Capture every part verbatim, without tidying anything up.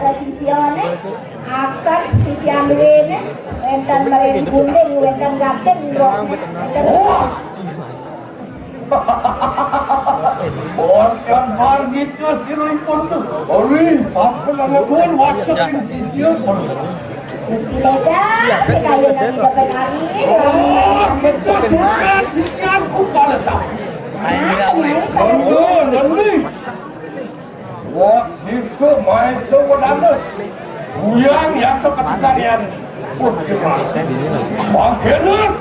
Sisiané, akeh sisian duwéné, wénten mrene guling, wénten gading, wénten. Oh! Boten margita siripun tu. Ori, sampun angatun wacek ing sisia. Gusti Ledang, kayun nami dapat hari. Oh, betul sisian, sisianku pada sami. Ayo, ayo. Nani, nani. Wah, sisa maisa wedana. Buyang yata katikanian. Puskesmas. Makena,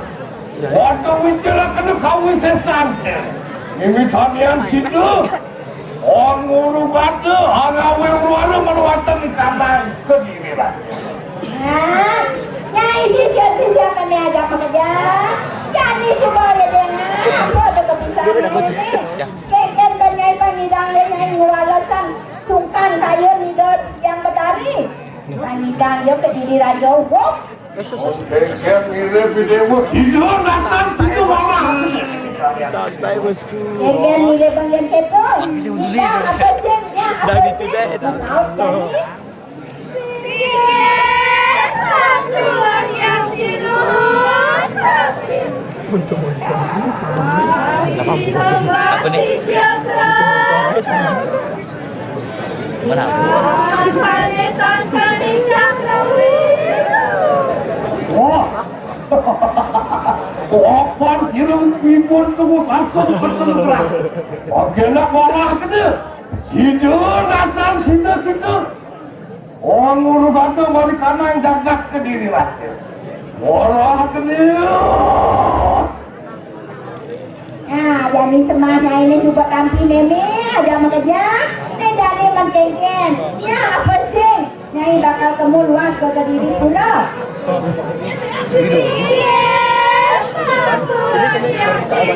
wada wicara kena kawisesan. Mimitanian sida. Ong uru bata, angawe uruana manuwatan kambang kediri lah. Nah, nyai sisia-sisia kami aja pekerja. Jadi suka ada dengan apa ada kepisah ini. Keken banyai panyidang deh nyai ngwalesan sungkan kayun ida Yang Betari. Panyidang yo kediri raja wong. Keken mirip dewa sida natan sida wawah. Santai, Bosku. Keken mirip bang Yang Keto. Kita apa sih? Ya, apa sih? Masaut kami. Sing, aku yang sinuhun. Apa nih? Mana? Wah. Opan sirung pipun tubuh kasut bertengkrak. Oke nak marah kena. Sida nacan sida kita. Wong nguru batu mari kanang jagat kediri raja. Ora kene. Nah, jani semahnya ini juga tampi meme aja mekeja. Ini jani mengkengken. Ya apa sih? Nyai bakal kemu luas ke kediri pula. Sih, aku yang sih.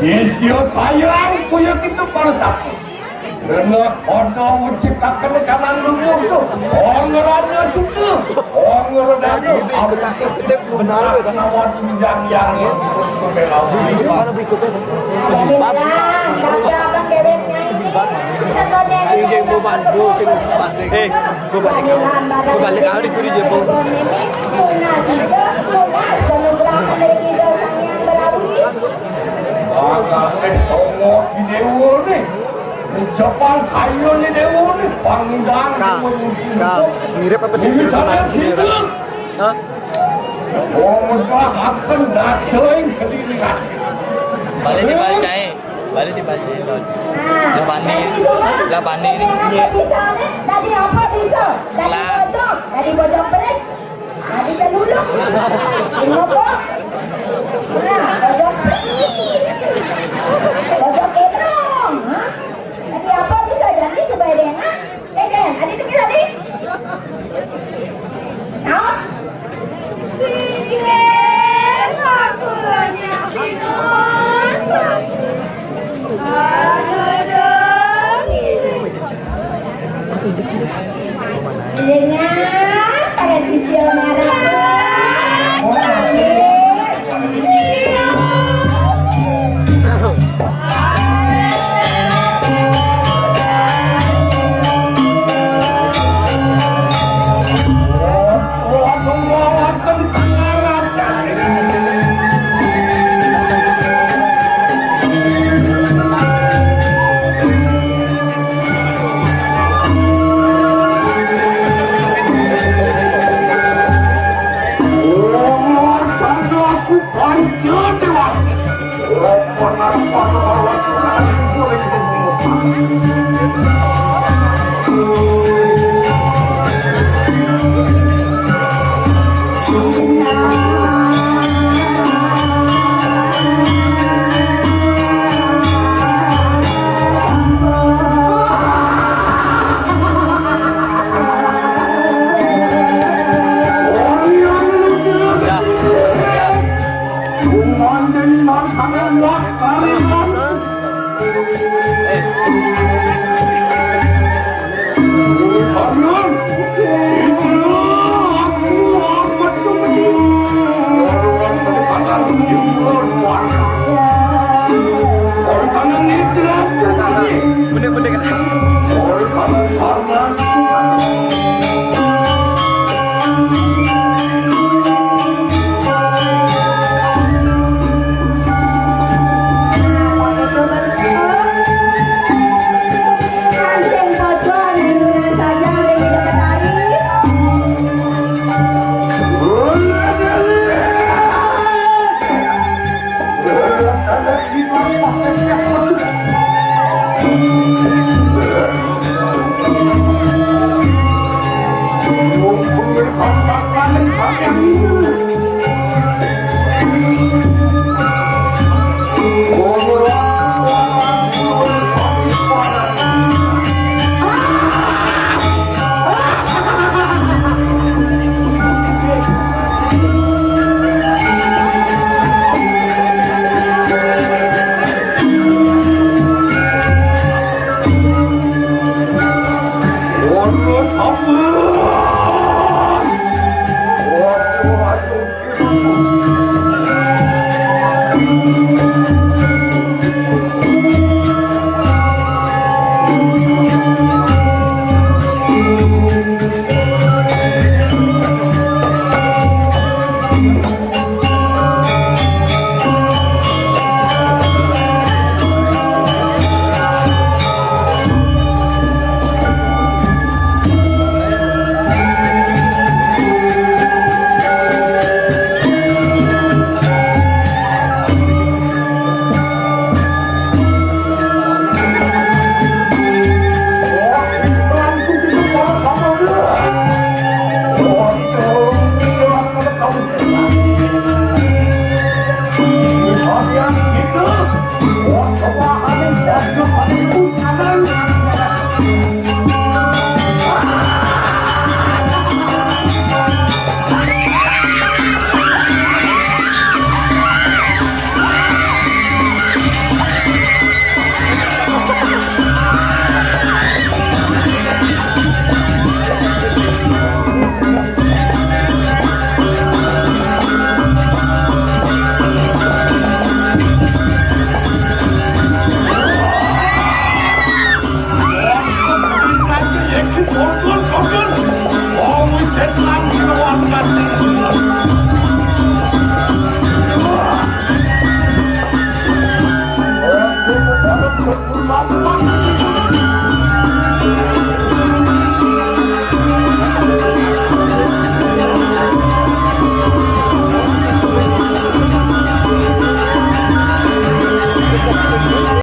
Sisya sayang, kaya kita para satu. Kena kono ucip akan kanan lumpur tu. Orang ada suka. Orang ada. Benar, benar. Nawan tunjang yang itu. Mana berikutnya? Sing, sing, bukan, bu, sing, bukan. Eh, gua balik kau. Gua balik kau di turi je, bu. Agak eh, tongos di dewa ni. Jepang kayu ni dewa ni. Pangindang. Kak, Kak, mirip apa sih? Ini jangan situ. Hah? Oh, mudah akan nacoing kediri. Balik di balik, Cai. Balik di balik, Don. Lah, Bani. Lah, Bani ni. Tadi apa bisa? Tadi bojong. Tadi bojong beres. Tadi celuluk. Ngopo? Nah, bojong beres. Bojong kebrong. Hah? Tadi apa bisa jadi supaya dia enak? Keken, adi dengki tadi. Saut. Sing, aku lo nyaksinon. Aduh, dong, ini. Dengan para siswa marah. Ampun.